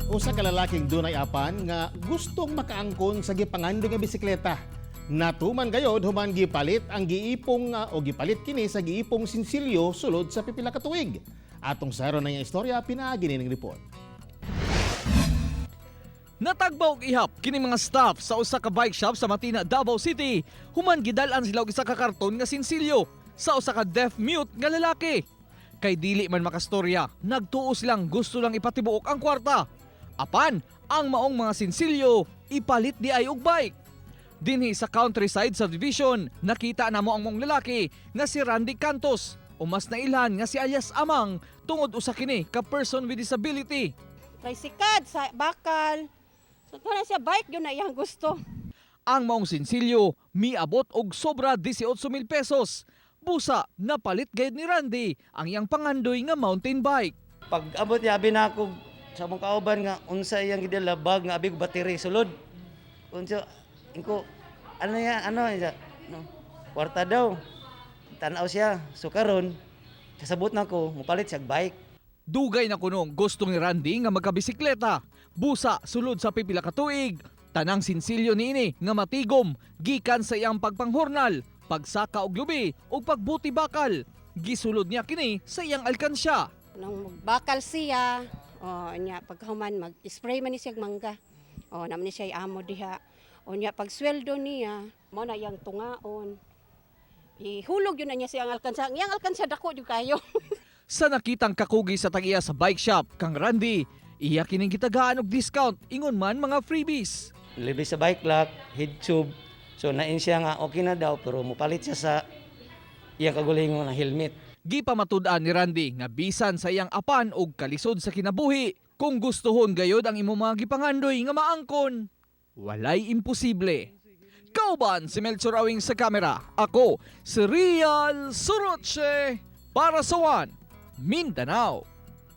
Usa ka lalaking dunay apan nga gustong makaangkon sa gipangandoy nga bisikleta. Natuman gayod human gipalit ang giipong o gipalit kini sa giipong sinsilyo sulod sa pipila ka tuig. Atong sayran ang istorya pinaagi nining report. Natagba og ihap kini mga staff sa usa ka bike shop sa Matina, Davao City. Human gidal-an sila og isa ka karton nga sinsilyo sa usa ka deaf mute nga lalaki. Kay dili man makastorya, nagtuo silang gusto lang ipatibuok ang kwarta. Apan, ang maong mga sinsilyo ipalit diay og bike. Dinhi sa Countryside Subdivision, nakita namo ang maong lalaki nga si Randy Cantos o mas nailhan nga si alias Amang tungod usa kini ka person with disability. Tricycad sa bakal. So, na siya bike yun na iyang gusto. Ang maong sinsilyo miabot og sobra 18,000 pesos. Busa napalit gayud ni Randy ang iyang pangandoy nga mountain bike. Pag abot niya, abi na ako sa among kauban nga unsa iyang gidala bag nga abi ko battery sulod. Unsa inko ano ya ano ya no, kwarta daw. Tanaw siya. So karon kasabot na ko mupalit siya og bike. Dugay na kunong gusto ni Randy nga magkabisikleta. Busa sulod sa pipila ka tuig. Tanang sinsilyo niini nga matigom gikan sa iyang pagpanghornal, pagsaka og lubi ug pagbuti bakal. Gisulod niya kini sa iyang alkansya. Nung magbakal siya, o nya pagkahuman mag-spray man ni siya og mangga. O naman ni siya amo diha. O nya pag sweldo niya, mo na iyang tungaon. Ihulog yun na niya siyang alkansya. Ang iyang alkansya dako jud kayo. Sa nakitang kakugi sa tag-iya sa bike shop kang Randy, iya kining gitagaan og discount ingon man mga freebies. Libre sa bike lock, head tube. So nain siya nga okay na daw pero mupalit siya sa iyang kagulingon na helmet. Gipamatud-an ni Randy nga bisan sa iyang apan og kalisod sa kinabuhi, kung gustuhon gayod ang imong mga gipangandoy nga maangkon, walay imposible. Kauban si Melchor Awing sa kamera. Ako si Rial Suroche para sa One Mindanao.